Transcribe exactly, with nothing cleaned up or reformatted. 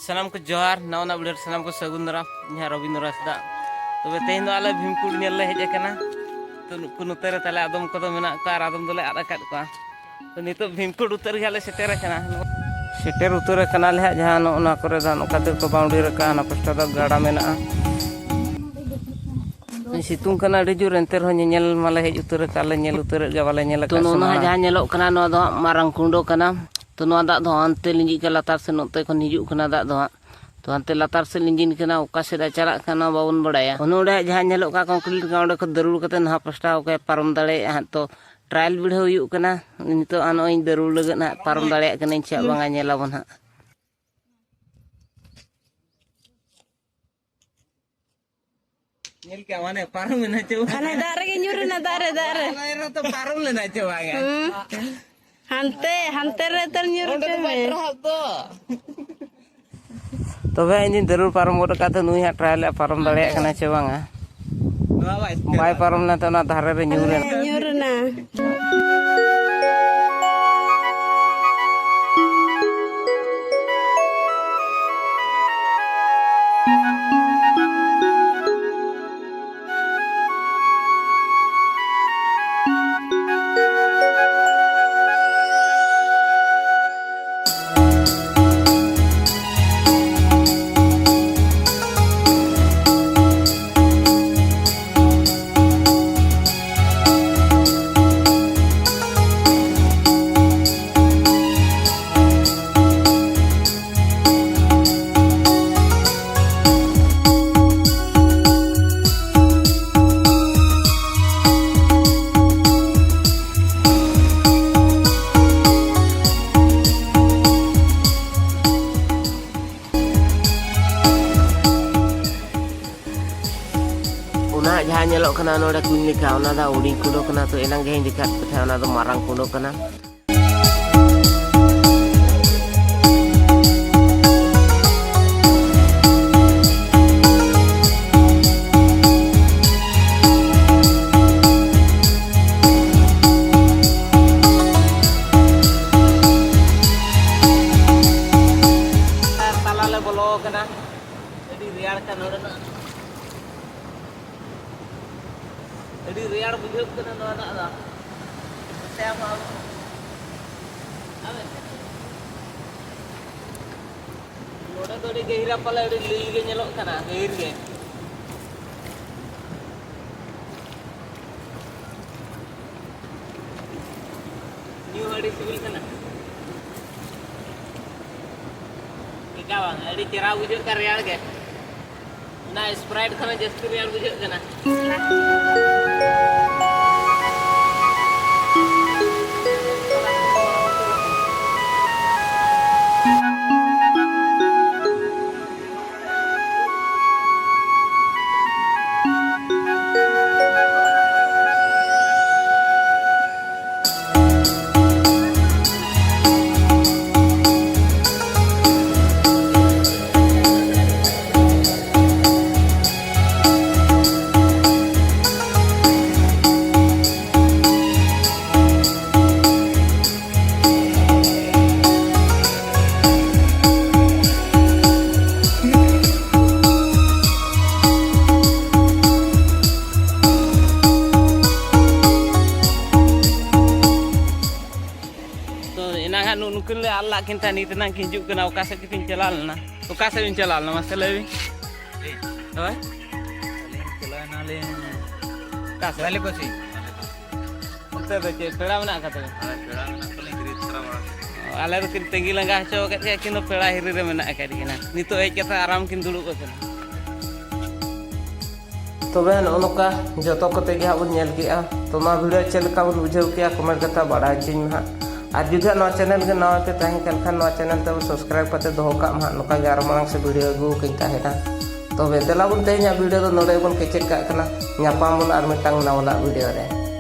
ᱥᱟᱱᱟᱢ ᱠᱚ ᱡᱚᱦᱟᱨ, ᱱᱟᱣᱟ ᱱᱟᱜ video ᱨᱮ ᱥᱟᱱᱟᱢ ᱠᱚ ᱥᱟᱹᱜᱩᱱ ᱫᱟᱨᱟᱢ᱾ ᱤᱧ ᱦᱟᱸᱜ ᱨᱚᱵᱤᱱᱫᱨᱚ ᱦᱟᱸᱥᱫᱟ᱾ ᱛᱚᱵᱮ ᱛᱮᱦᱮᱧ ᱫᱚ ᱟᱞᱮ ᱵᱷᱤᱢᱠᱩᱰ ᱧᱮᱞ ᱞᱮ ᱦᱮᱡ ᱟᱠᱟᱱᱟ᱾ ᱛᱚ ᱱᱩᱠᱩ ᱱᱚᱛᱮ ᱨᱮ ᱛᱟᱞᱮ ᱟᱫᱚᱢ ᱠᱚᱫᱚ ᱢᱮᱱᱟᱜ ᱠᱚᱣᱟ ᱟᱨ ᱟᱫᱚᱢ ᱫᱚᱞᱮ ᱟᱫ ᱟᱠᱟᱫ ᱠᱚᱣᱟ᱾ ᱛᱚ ᱱᱤᱛᱚᱜ ᱵᱷᱤᱢᱠᱩᱰ ᱩᱛᱟᱹᱨ ᱜᱮ ᱦᱟᱸᱜ ᱞᱮ ᱥᱮᱴᱮᱨ ᱟᱠᱟᱱᱟ᱾ ᱥᱮᱴᱮᱨ ᱩᱛᱟᱹᱨ ᱟᱠᱟᱱᱟᱞᱮ ᱦᱟᱸᱜ, ᱡᱟᱦᱟᱸ ᱱᱚᱜᱼᱚ ᱱᱚᱣᱟ ᱠᱚᱨᱮ ᱫᱚ ᱱᱚᱝᱠᱟ ᱛᱮᱠᱚ boundary ᱟᱠᱟᱫᱼᱟ, ᱦᱟᱱᱟ ᱯᱟᱥᱴᱟ ᱫᱚ ᱜᱟᱰᱟ ᱢᱮᱱᱟᱜᱼᱟ᱾ ᱥᱤᱛᱩᱝ ᱠᱟᱱᱟ ᱟᱹᱰᱤ ᱡᱳᱨ, ᱮᱱᱛᱮ ᱨᱮᱦᱚᱸ ᱧᱮᱧᱮᱞ ᱢᱟᱞᱮ ᱦᱮᱡ ᱩᱛᱟᱹᱨ ᱟᱠᱟᱫ, ᱞᱮ ᱧᱮᱞ ᱩᱛᱟᱹᱨᱮᱫ ᱜᱮ, ᱵᱟᱞᱮ ᱧᱮᱞ ᱛᱚ ᱟᱠᱟᱫ ᱱᱚᱜᱼᱚ ᱱᱚᱣᱟ ᱥᱟᱢᱟᱝ᱾ ᱡᱟᱦᱟᱸ ᱧᱮᱞᱚᱜ ᱠᱟᱱᱟ, ᱱᱚᱣᱟ ᱫᱚ ᱦᱟᱸᱜ ᱢᱟᱨᱟᱝ ᱠᱩᱸᱰᱚ ᱠᱟᱱᱟ᱾ ᱛᱚ ᱱᱚᱣᱟ ᱫᱟᱜ ᱫᱚ ᱦᱟᱱᱛᱮ ᱞᱤᱸᱡᱤᱜ ᱠᱟᱱᱟ, ᱞᱟᱛᱟᱨ ᱥᱮᱫ ᱱᱚᱛᱮ ᱠᱷᱚᱱ ᱦᱤᱡᱩᱜ ᱠᱟᱱᱟ ᱫᱟᱜ ᱫᱚ ᱦᱟᱸᱜ᱾ ᱛᱚ ᱦᱟᱱᱛᱮ ᱞᱟᱛᱟᱨ ᱥᱮᱫ ᱞᱤᱸᱡᱤᱱ ᱠᱟᱱᱟ, ᱚᱠᱟ ᱥᱮᱫ ᱪᱟᱞᱟᱜ ᱠᱟᱱᱟ ᱵᱟᱵᱚᱱ ᱵᱟᱲᱟᱭᱟ᱾ ᱚᱱᱮ ᱚᱸᱰᱮ ᱡᱟᱦᱟᱸ ᱧᱮᱞᱚᱜ ᱠᱟᱱᱟ concrete ᱠᱟᱱᱟ, ᱚᱸᱰᱮ ᱠᱷᱚᱱ ᱫᱟᱹᱨᱩᱲ ᱠᱟᱛᱮ ᱱᱟᱦᱟᱜ ᱯᱟᱥᱴᱟ ᱚᱠᱚᱭ ᱯᱟᱨᱚᱢ ᱫᱟᱲᱮᱭᱟᱜᱼᱟ ᱦᱟᱸᱜ᱾ ᱛᱚ trial ᱵᱤᱰᱷᱟᱹᱣ ᱦᱩᱭᱩᱜ ᱠᱟᱱᱟ, ᱱᱤᱛᱚᱜ ᱟᱨ ᱱᱚᱜᱼᱚᱭ ᱤᱧ ᱫᱟᱹᱨᱩᱲ ᱞᱟᱹᱜᱤᱫ ᱦᱟᱸᱜ, ᱯᱟᱨᱚᱢ ᱫᱟᱲᱮᱭᱟᱜ ᱠᱟᱹᱱᱟᱹᱧ ᱥᱮ ᱵᱟᱝᱟ, ᱧᱮᱞ ᱟᱵᱚᱱ ᱦᱟᱸᱜ᱾ ᱧᱮᱞ ᱠᱮᱜ ᱢᱟᱱᱮ ᱯᱟᱨᱚᱢ ᱮᱱᱟ ᱪᱮ ᱵᱟᱝ? ᱦᱟᱱᱮ ᱫᱟᱜ ᱨᱮᱜᱮ ᱧᱩᱨ ᱮᱱᱟ, ᱫᱟᱜ ᱨᱮ, ᱫᱟᱜ ᱨᱮ᱾ ᱫᱟᱜ ᱨᱮ ᱛᱚ ᱯᱟᱨᱚᱢ ᱞᱮᱱᱟ ᱪᱮ ᱵᱟᱝᱟ? ᱦᱩᱸ᱾ ᱦᱟᱱᱛᱮ, ᱦᱟᱱᱛᱮ ᱨᱮ ᱛᱚ ᱧᱩᱨ ᱚᱸᱰᱮ ᱫᱚ ᱦᱚᱪᱚ ᱵᱟᱭ ᱢᱮ᱾ ᱴᱨᱟᱦᱟᱜ ᱫᱚ᱾ ᱛᱚᱵᱮ ᱤᱧ ᱫᱩᱧ ᱫᱟᱹᱨᱩᱲ ᱯᱟᱨᱚᱢ ᱜᱚᱫ ᱟᱠᱟᱫ ᱛᱮ, ᱱᱩᱭ ᱦᱟᱸᱜ trial ᱮ ᱯᱟᱨᱚᱢ ᱫᱟᱲᱮᱭᱟᱜ ᱠᱟᱱᱟ ᱪᱮ ᱵᱟᱝᱟ? ᱱᱚᱣᱟ ᱵᱟᱭ ᱥᱮᱴᱮᱨᱟ᱾ ᱵᱟᱭ ᱯᱟᱨᱚᱢ ᱞᱮᱱ ᱛᱮ ᱚᱱᱟ ᱫᱷᱟᱨᱮ ᱨᱮ ᱧᱩᱨ ᱮᱱᱟ᱾ ᱦᱟᱱᱮ ᱧᱩᱨ ᱮᱱᱟ᱾ ᱚᱱᱟ ᱡᱟᱦᱟᱸ ᱧᱮᱞᱚᱜ ᱠᱟᱱᱟ ᱱᱚᱰᱮ ᱠᱩᱧ ᱞᱮᱠᱟ, ᱚᱱᱟ ᱫᱚ ᱦᱩᱰᱤᱧ ᱠᱩᱸᱰᱚ ᱠᱟᱱᱟ᱾ ᱛᱚ ᱮᱱᱟᱝ ᱡᱟᱦᱟᱸᱧ ᱫᱮᱠᱷᱟᱣᱟᱫ ᱯᱮ ᱛᱟᱦᱮᱸᱫ, ᱚᱱᱟ ᱫᱚ ᱢᱟᱨᱟᱝ ᱠᱩᱸᱰᱚ ᱠᱟᱱᱟ᱾ ᱛᱟᱞᱟ ᱞᱮ ᱱᱚᱰᱮᱱᱟᱜ ᱟᱹᱰᱤ ᱨᱮᱭᱟᱲ ᱵᱩᱡᱷᱟᱹᱜ ᱠᱟᱱᱟ ᱱᱚᱣᱟ ᱫᱟᱜ ᱫᱚ᱾ ᱥᱮ ᱟᱢ, ᱟᱢ, ᱟᱢ, ᱱᱚᱰᱮ ᱫᱚ ᱟᱹᱰᱤ ᱜᱟᱹᱦᱤᱨᱟ ᱯᱟᱞᱮ, ᱟᱹᱰᱤ ᱞᱤᱞ ᱜᱮ ᱧᱮᱞᱚᱜ ᱠᱟᱱᱟ, ᱜᱟᱹᱦᱤᱨ ᱜᱮ᱾ ᱧᱩ ᱦᱚᱸ ᱟᱹᱰᱤ ᱥᱤᱵᱤᱞ ᱠᱟᱱᱟ᱾ ᱪᱮᱠᱟ ᱵᱟᱝ, ᱟᱹᱰᱤ ᱪᱮᱦᱨᱟ ᱵᱩᱡᱷᱟᱹᱜ ᱠᱟᱱ ᱨᱮᱭᱟᱲ ᱜᱮ᱾ ᱚᱱᱟ Sprite ᱠᱷᱚᱱ ᱦᱚᱸ ᱡᱟᱹᱥᱛᱤ ᱨᱮᱭᱟᱲ ᱵᱩᱡᱷᱟᱹᱜ ᱠᱟᱱᱟ᱾ ᱛᱚ ᱮᱱᱟᱝ ᱦᱟᱸᱜ ᱱᱩ-, ᱱᱩᱠᱤᱱ ᱞᱮ ᱟᱫ ᱞᱟᱜ ᱠᱤᱱ ᱛᱟᱦᱮᱸᱫ, ᱱᱤᱛ ᱮᱱᱟᱝ ᱠᱤᱱ ᱦᱤᱡᱩᱜ ᱠᱟᱱᱟ᱾ ᱚᱠᱟ ᱥᱮᱫ ᱪᱚᱠᱤᱱ ᱪᱟᱞᱟᱣ ᱞᱮᱱᱟ? ᱚᱠᱟ ᱥᱮᱫ ᱵᱤᱱ ᱪᱟᱞᱟᱣ ᱞᱮᱱᱟ, ᱢᱟᱥᱮ ᱞᱟᱹᱭ ᱵᱤᱱ? ᱦᱳᱭ᱾ ᱟᱹᱞᱤᱧ ᱪᱟᱞᱟᱣ ᱮᱱᱟᱞᱤᱧ ᱚᱠᱟ ᱥᱮᱫ? ᱵᱟᱞᱮ ᱯᱟᱹᱥᱤ᱾ ᱚᱱᱛᱮ ᱫᱚ ᱪᱮᱫ ᱯᱮᱲᱟ ᱢᱮᱱᱟᱜ ᱟᱠᱟᱫ ᱛᱟᱵᱤᱱᱟ? ᱦᱳᱭ, ᱯᱮᱲᱟ ᱢᱮᱱᱟᱜ ᱛᱟᱹᱞᱤᱧ, ᱦᱤᱨᱤ ᱛᱚᱨᱟ ᱵᱟᱲᱟ ᱠᱮᱫ ᱠᱚᱣᱟ᱾ ᱚ, ᱟᱞᱮ ᱫᱚᱠᱤᱱ ᱛᱟᱺᱜᱤ ᱞᱟᱸᱜᱟ ᱦᱚᱪᱚ ᱟᱠᱟᱫ ᱜᱮᱭᱟ, ᱟᱹᱠᱤᱱ ᱫᱚ ᱯᱮᱲᱟ ᱦᱤᱨᱤ ᱨᱮ ᱢᱮᱱᱟᱜ ᱟᱠᱟᱫ ᱠᱤᱱᱟ᱾ ᱱᱤᱛᱚᱜ ᱦᱮᱡ ᱠᱟᱛᱮ ᱟᱨᱟᱢ ᱠᱤᱱ ᱫᱩᱲᱩᱵ ᱟᱠᱟᱱᱟ᱾ ᱛᱚᱵᱮ ᱱᱚᱜᱼᱚ ᱱᱚᱝᱠᱟ ᱡᱚᱛᱚ ᱠᱚᱛᱮ ᱜᱮ ᱦᱟᱸᱜ ᱵᱚᱱ ᱧᱮᱞ ᱠᱮᱜᱼᱟ᱾ ᱛᱚ ᱱᱚᱣᱟ video ᱪᱮᱫ ᱞᱮᱠᱟ ᱵᱚᱱ ᱵᱩᱡᱷᱟᱹᱣ ᱠᱮᱜᱼᱟ, comment ᱠᱟᱛᱮ ᱵᱟᱲᱟᱭ ᱦᱚᱪᱚᱧ ᱢᱮ ᱦᱟᱸᱜ᱾ ᱟᱨ ᱡᱩᱫᱤ ᱦᱟᱸᱜ ᱱᱚᱣᱟ channel ᱜᱮ ᱱᱟᱣᱟ ᱯᱮ ᱛᱟᱦᱮᱸ ᱠᱟᱱ ᱠᱷᱟᱱ, ᱱᱚᱣᱟ channel ᱛᱟᱵᱚ subscribe ᱠᱟᱛᱮ ᱫᱚᱦᱚ ᱠᱟᱜ ᱢᱮ ᱦᱟᱸᱜ᱾ ᱱᱚᱝᱠᱟ ᱜᱮ ᱟᱨᱚ ᱢᱟᱲᱟᱝ ᱥᱮᱫ video ᱟᱹᱜᱩ ᱟᱠᱟᱧ ᱛᱟᱦᱮᱱᱟ᱾ ᱛᱚᱵᱮ ᱫᱮᱞᱟ ᱵᱚᱱ ᱛᱮᱦᱮᱧᱟᱜ video ᱫᱚ ᱱᱚᱰᱮ ᱵᱚᱱ ᱠᱮᱪᱮᱫ ᱠᱟᱜ ᱠᱟᱱᱟ᱾ ᱧᱟᱯᱟᱢ ᱵᱚᱱ ᱟᱨ ᱢᱤᱫᱴᱟᱝ ᱱᱟᱣᱟᱱᱟᱜ video ᱨᱮ᱾